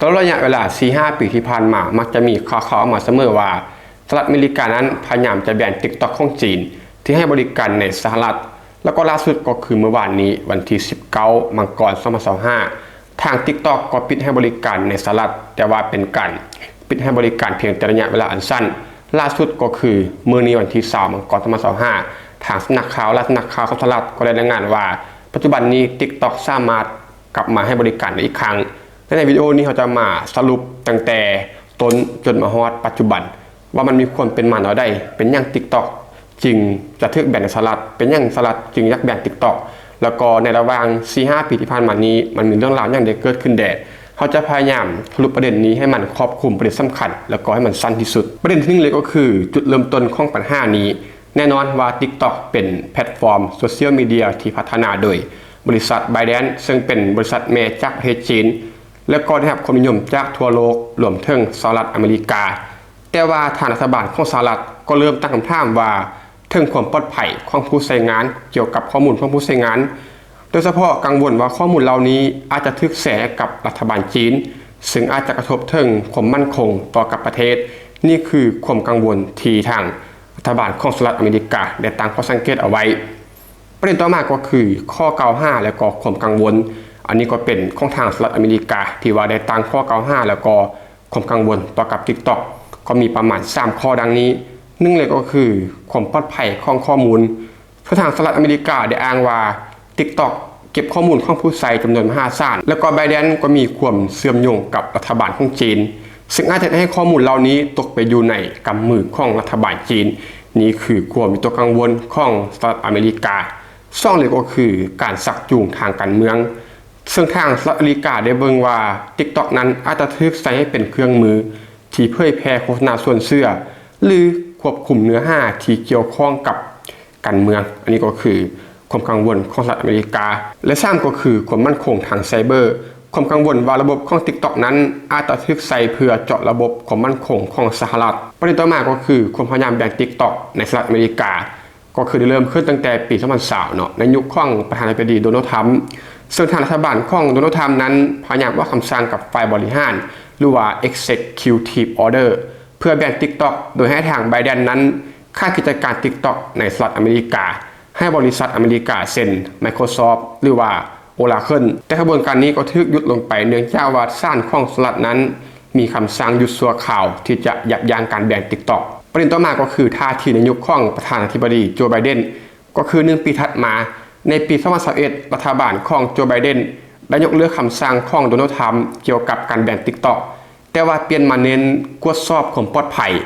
ຕະຫຼອດໄລຍະເວລາສີ່ຫ້າປີທີ່ຜ່ານມາ ມັກຈະມີຂ່າວໆອອກມາສະເໝີວ່າ ສະຫະລັດອາເມລິການັ້ນພະຍາຍາມຈະແບນ TikTok ຂອງຈີນ ທີ່ໃຫ້ບໍລິການໃນສະຫະລັດ. ແລ້ວກໍລ່າສຸດກໍຄືມື້ວານນີ້ ວັນທີສິບເກົ້າ ມັງກອນ ສອງພັນຊາວຫ້າ ທາງ TikTok ກໍປິດໃຫ້ບໍລິການໃນສະຫະລັດ, ແຕ່ວ່າເປັນການປິດໃຫ້ບໍລິການພຽງແຕ່ໄລຍະເວລາອັນສັ້ນ. ລ່າສຸດກໍຄືມື້ນີ້ ວັນທີຊາວ ມັງກອນ ສອງພັນຊາວຫ້າ ທາງສຳນັກຂ່າວ ແລະ ສຳນັກຂ່າວຂອງສະຫະລັດກໍໄດ້ລາຍງານວ່າ ປັດຈຸບັນນີ້ TikTok ສາມາດກັບມາໃຫ້ບໍລິການໄດ້ອີກຄັ້ງ. ແລະ ໃນວິດີໂອນີ້ເຮົາຈະມາສະຫຼຸບຕັ້ງແຕ່ຕົ້ນຈົນມາຮອດປັດຈຸບັນ ວ່າມັນມີຄວາມເປັນມາແນວໃດ, ເປັນຫຍັງ TikTok ຈຶ່ງຈະຖືກແບນໃນສະຫະລັດ, ເປັນຫຍັງສະຫະລັດຈຶ່ງຢາກແບນ TikTok, ແລ້ວກໍໃນລະຫວ່າງສີ່ຫ້າປີທີ່ຜ່ານມານີ້ ມັນມີເລື່ອງລາວຫຍັງໄດ້ເກີດຂຶ້ນແດ່. ເຮົາຈະພະຍາຍາມສະຫຼຸບປະເດັນນີ້ໃຫ້ມັນຄອບຄຸມປະເດັນສຳຄັນ ແລ້ວກໍໃຫ້ມັນສັ້ນທີ່ສຸດ. ປະເດັນທີໜຶ່ງເລີຍກໍຄື ຈຸດເລີ່ມຕົ້ນຂອງບັນຫານີ້ ແນ່ນອນວ່າ TikTok ເປັນແພລດຟອມໂຊຊຽວມີເດຍທີ່ພັດທະນາໂດຍບໍລິສັດ ByteDance ເຊິ່ງເປັນບໍລິສັດແມ່ຈາກປະເທດຈີນ ແລະ ກໍໄດ້ຮັບຄວາມນິຍົມຈາກທົ່ວໂລກ ລວມເຖິງສະຫະລັດອາເມລິກາ. ແຕ່ວ່າທາງລັດຖະບານຂອງສະຫະລັດກໍເລີ່ມຕັ້ງຄຳຖາມວ່າ ເຖິງຄວາມປອດໄພຂອງຜູ້ໃຊ້ງານ, ກ່ຽວກັບຂໍ້ມູນຂອງຜູ້ໃຊ້ງານ, ໂດຍສະເພາະກັງວົນວ່າຂໍ້ມູນເຫຼົ່ານີ້ອາດຈະຖືກແຊໃຫ້ກັບລັດຖະບານຈີນ, ເຊິ່ງອາດຈະກະທົບເຖິງຄວາມໝັ້ນຄົງຕໍ່ກັບປະເທດ. ນີ້ຄືຄວາມກັງວົນທີ່ທາງລັດຖະບານຂອງສະຫະລັດອາເມລິກາໄດ້ຕັ້ງຂໍ້ສັງເກດເອົາໄວ້. ປະເດັນຕໍ່ມາກໍຄືຂໍ້ກ່າວຫາ ແລະ ກໍຄວາມກັງວົນ. ອັນນີ້ກໍເປັນຂອງທາງສະຫະລັດອາເມລິກາ ທີ່ວ່າໄດ້ຕັ້ງຂໍ້ກ່າວຫາ ແລະ ກໍ ຄວາມກັງວົນຕໍ່ກັບ TikTok ກໍມີປະມານສາມຂໍ້ດັ່ງນີ້. ໜຶ່ງເລີຍກໍຄືຄວາມປອດໄພຂອງຂໍ້ມູນ. ທາງສະຫະລັດອາເມລິກາໄດ້ອ້າງວ່າ TikTok ເກັບຂໍ້ມູນຂອງຜູ້ໃຊ້ຈຳນວນມະຫາສານ ແລ້ວກໍ ByteDance ກໍມີຄວາມເຊື່ອມໂຍງກັບລັດຖະບານຂອງຈີນ, ເຊິ່ງອາດເຮັດໃຫ້ຂໍ້ມູນເຫຼົ່ານີ້ຕົກໄປຢູ່ໃນກຳມືຂອງລັດຖະບານຈີນ. ນີ້ຄືຄວາມວິຕົກກັງວົນຂອງສະຫະລັດອາເມລິກາ. ສອງເລີຍກໍຄືການຊັກຈູງທາງການເມືອງ. ເຊິ່ງທາງສະຫະລັດອາເມລິກາໄດ້ເບິ່ງວ່າ TikTok ນັ້ນອາດຈະຖືກໃຊ້ໃຫ້ເປັນເຄື່ອງມືທີ່ເຜີຍແຜ່ໂຄສະນາຊວນເຊື່ອ ຫຼື ຄວບຄຸມເນື້ອຫາທີ່ກ່ຽວຂ້ອງກັບການເມືອງ. ອັນນີ້ກໍຄືຄວາມກັງວົນຂອງສະຫະລັດອາເມລິກາ. ແລະ ສາມກໍຄືຄວາມໝັ້ນຄົງທາງໄຊເບີ. ຄວາມກັງວົນວ່າລະບົບຂອງ TikTok ນັ້ນອາດຈະຖືກໃຊ້ເພື່ອເຈາະລະບົບຄວາມໝັ້ນຄົງຂອງສະຫະລັດ. ປະເດັນຕໍ່ມາກໍຄືຄວາມພະຍາຍາມແບນ TikTok ໃນສະຫະລັດອາເມລິກາ. ກໍຄືໄດ້ເລີ່ມຂຶ້ນຕັ້ງແຕ່ປີສອງພັນຊາວເນາະ ໃນຍຸກຂອງປະທານາທິບໍດີ ໂດນັລ ທຣຳ ເຊິ່ງທາງລັດຖະບານຂອງໂດນັລ ທຣຳນັ້ນພະຍາຍາມອອກຄຳສັ່ງກັບຝ່າຍບໍລິຫານ ຫຼືວ່າ Executive Order ເພື່ອແບນ TikTok ໂດຍໃຫ້ທາງ ByteDance ນັ້ນຂາຍກິດຈະການ TikTok ໃນສະຫະລັດອາເມລິກາ ໃຫ້ບໍລິສັດອາເມລິກາເຊັ່ນ Microsoft ຫຼືວ່າ Oracle. ແຕ່ຂະບວນການນີ້ກໍຖືກຢຸດລົງໄປ ເນື່ອງຈາກວ່າສານຂອງສະຫະລັດນັ້ນ ມີຄຳສັ່ງຢຸດຊົ່ວຄາວທີ່ຈະຢັບຢັ້ງການແບນ TikTok. ປະເດັນຕໍ່ມາກໍຄືທ່າທີໃນຍຸກຂອງປະທານາທິບໍດີ ໂຈ ໄບເດັນ ກໍຄືໜຶ່ງປີຖັດມາ ໃນປີສອງພັນຊາວເອັດ ລັດຖະບານຂອງ ໂຈ ໄບເດັນ ໄດ້ຍົກເລີກຄຳສັ່ງຂອງ ໂດນັລ ທຣຳ ກ່ຽວກັບການແບນ TikTok, ແຕ່ວ່າປ່ຽນມາເນັ້ນກວດສອບຄວາມປອດໄພ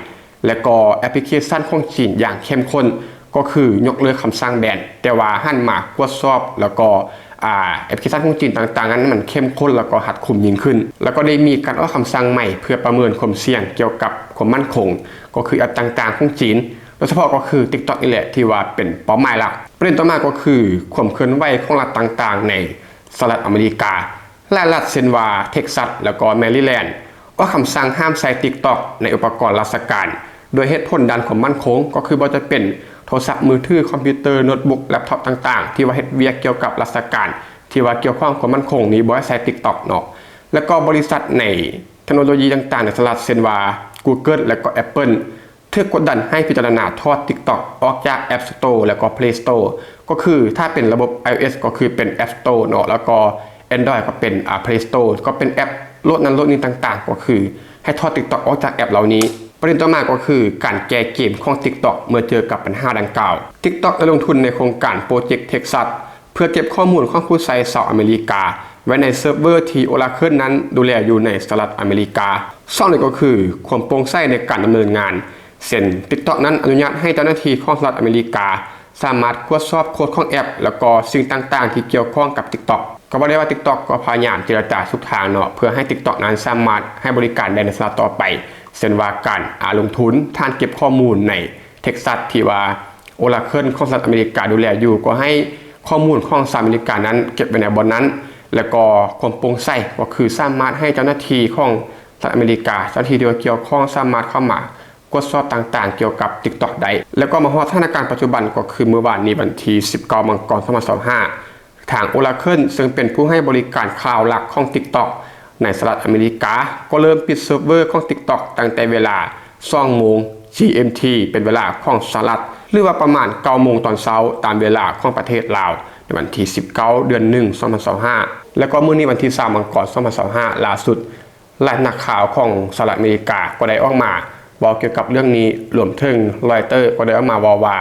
ແລະ ກໍແອັບພລິເຄຊັນຂອງຈີນຢ່າງເຂັ້ມຂຸ້ນ, ກໍຄືຍົກເລີກຄຳສັ່ງແບນ, ແຕ່ວ່າຫັນມາກວດສອບ ແລ້ວກໍ ອາ ແອັບພລິເຄຊັນຂອງຈີນຕ່າງໆນັ້ນມັນເຂັ້ມຂຸ້ນ ແລ້ວກໍຮັດຄຸມຍິ່ງຂຶ້ນ, ແລ້ວກໍໄດ້ມີການອອກຄຳສັ່ງໃໝ່ເພື່ອປະເມີນຄວາມສ່ຽງກ່ຽວກັບຄວາມໝັ້ນຄົງ, ກໍຄືແອັບຕ່າງໆຂອງຈີນ, ໂດຍສະເພາະກໍຄື TikTok ນີ້ແຫຼະ ທີ່ວ່າເປັນເປົ້າໝາຍຫຼັກ. ປະເດັນຕໍ່ມາກໍຄືຄວາມເຄື່ອນໄຫວຂອງລັດຕ່າງໆໃນສະຫະລັດອາເມລິກາ. ຫຼາຍລັດເຊັ່ນວ່າ Texas ແລ້ວກໍ Maryland ອອກຄຳສັ່ງຫ້າມໃຊ້ TikTok ໃນອຸປະກອນລາຊະການ ດ້ວຍເຫດຜົນດ້ານຄວາມໝັ້ນຄົງ, ກໍຄືບໍ່ວ່າຈະເປັນໂທລະສັບມືຖື, ຄອມພິວເຕີ, ໂນດບຸກ, ແລັບທັອບຕ່າງໆ ທີ່ວ່າເຮັດວຽກກ່ຽວກັບລາຊະການ ທີ່ວ່າກ່ຽວຂ້ອງຄວາມໝັ້ນຄົງນີ້ ບໍ່ໃຫ້ໃຊ້ TikTok ເນາະ. ແລ້ວກໍບໍລິສັດໃນເທັກໂນໂລຢີຕ່າງໆໃນສະຫະລັດ ເຊັ່ນວ່າ Google ແລ້ວກໍ Apple ຖືກກົດດັນໃຫ້ພິຈາລະນາຖອດ TikTok ອອກຈາກ App Store ແລ້ວກໍ Play Store, ກໍຄືຖ້າເປັນລະບົບ iOS ກໍຄືເປັນ App Store ເນາະ, ແລ້ວກໍ Android ກໍເປັນ ອາ Play Store, ກໍເປັນແອັບໂຫຼດນັ້ນໂຫຼດນີ້ຕ່າງໆ, ກໍຄືໃຫ້ຖອດ TikTok ອອກຈາກແອັບເຫຼົ່ານີ້. ປະເດັນຕໍ່ມາກໍຄືການແກ້ເກມຂອງ TikTok ເມື່ອເຈີກັບບັນຫາດັ່ງກ່າວ. TikTok ໄດ້ລົງທຶນໃນໂຄງການໂປຣເຈັກ Texas ເພື່ອເກັບຂໍ້ມູນຂອງຜູ້ໃຊ້ຊາວອາເມລິກາ ໄວ້ໃນເຊີບເວີທີ່ Oracle ນັ້ນດູແລຢູ່ໃນສະຫະລັດອາເມລິກາ. ສອງເລີຍກໍຄືຄວາມໂປ່ງໃສໃນການດຳເນີນງານ, ເຊັ່ນ TikTok ນັ້ນອະນຸຍາດໃຫ້ເຈົ້າໜ້າທີ່ຂອງສະຫະລັດອາເມລິກາສາມາດກວດສອບໂຄດຂອງແອັບ ແລ້ວກໍສິ່ງຕ່າງໆທີ່ກ່ຽວຂ້ອງກັບ TikTok. ກໍວ່າໄດ້ວ່າ TikTok ກໍພະຍາຍາມເຈລະຈາທຸກທາງເນາະ ເພື່ອໃຫ້ TikTok ນັ້ນສາມາດໃຫ້ບໍລິການໄດ້ໃນສະຫະລັດຕໍ່ໄປ, ເຊັ່ນວ່າການ ອາ ລົງທຶນຖານເກັບຂໍ້ມູນໃນ Texas ທີ່ວ່າ Oracle ຂອງສະຫະລັດອາເມລິກາດູແລຢູ່ ກໍໃຫ້ຂໍ້ມູນຂອງຊາວອາເມລິການັ້ນເກັບໄວ້ໃນບ່ອນນັ້ນ, ແລ້ວກໍຄວາມໂປ່ງໃສ ກໍຄືສາມາດໃຫ້ເຈົ້າໜ້າທີ່ຂອງສະຫະລັດອາເມລິກາ, ເຈົ້າໜ້າທີ່ທີ່ວ່າກ່ຽວຂ້ອງ ສາມາດເຂົ້າມາກວດສອບຕ່າງໆກ່ຽວກັບ TikTok ໄດ້. ແລ້ວກໍມາຮອດສະຖານະການປັດຈຸບັນ ກໍຄືມື້ວານນີ້ ວັນທີສິບເກົ້າ ມັງກອນ ສອງພັນຊາວຫ້າ ທາງ Oracle ເຊິ່ງເປັນຜູ້ໃຫ້ບໍລິການ cloud ຫຼັກຂອງ TikTok ໃນສະຫະລັດອາເມລິກາ ກໍເລີ່ມປິດເຊີບເວີຂອງ TikTok ຕັ້ງແຕ່ເວລາ ສອງໂມງ GMT ເປັນເວລາຂອງສະຫະລັດ ຫຼືວ່າປະມານ ເກົ້າໂມງຕອນເຊົ້າ ຕາມເວລາຂອງປະເທດລາວ ໃນວັນທີ ສິບເກົ້າ ເດືອນ ໜຶ່ງ ສອງພັນຊາວຫ້າ ແລ້ວກໍມື້ນີ້ວັນທີ ສາມ ມັງກອນ ສອງພັນຊາວຫ້າ ລ່າສຸດ ຫຼາຍສຳນັກຂ່າວຂອງສະຫະລັດອາເມລິກາກໍໄດ້ອອກມາເວົ້າກ່ຽວກັບເລື່ອງນີ້ ລວມເຖິງ Reuters ກໍໄດ້ອອກມາເວົ້າວ່າ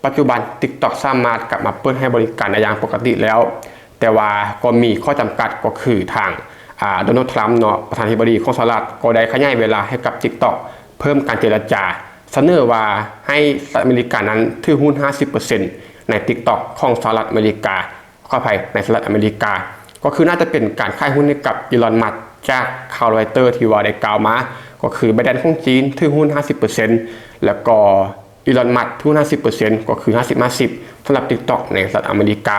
ປັດຈຸບັນ TikTok ສາມາດກັບມາເປີດໃຫ້ບໍລິການໄດ້ຢ່າງປົກກະຕິແລ້ວ, ແຕ່ວ່າກໍມີຂໍ້ຈຳກັດ ກໍຄືທາງ ອາ ໂດນັລ ທຣຳ ເນາະ ປະທານາທິບໍດີຂອງສະຫະລັດ ກໍໄດ້ຂະຫຍາຍເວລາໃຫ້ກັບ TikTok ເພີ່ມການເຈລະຈາ, ສະເໜີວ່າໃຫ້ສະຫະລັດອາເມລິການັ້ນຖືຫຸ້ນ ຫ້າສິບເປີເຊັນ ໃນ TikTok ຂອງສະຫະລັດອາເມລິກາ ຂໍອະໄພ ໃນສະຫະລັດອາເມລິກາ ກໍຄືໜ້າຈະເປັນການຂາຍຫຸ້ນໃຫ້ກັບ Elon Musk ຈາກຂ່າວ Reuters ທີ່ວ່າໄດ້ກ່າວມາ ກໍຄື Binance ຂອງຈີນຖືຫຸ້ນ ຫ້າສິບເປີເຊັນ ແລ້ວກໍ Elon Musk ຖືຫຸ້ນ ຫ້າສິບເປີເຊັນ ກໍຄື ຫ້າສິບ ຫ້າສິບ ສຳລັບ TikTok ໃນສະຫະລັດອາເມລິກາ.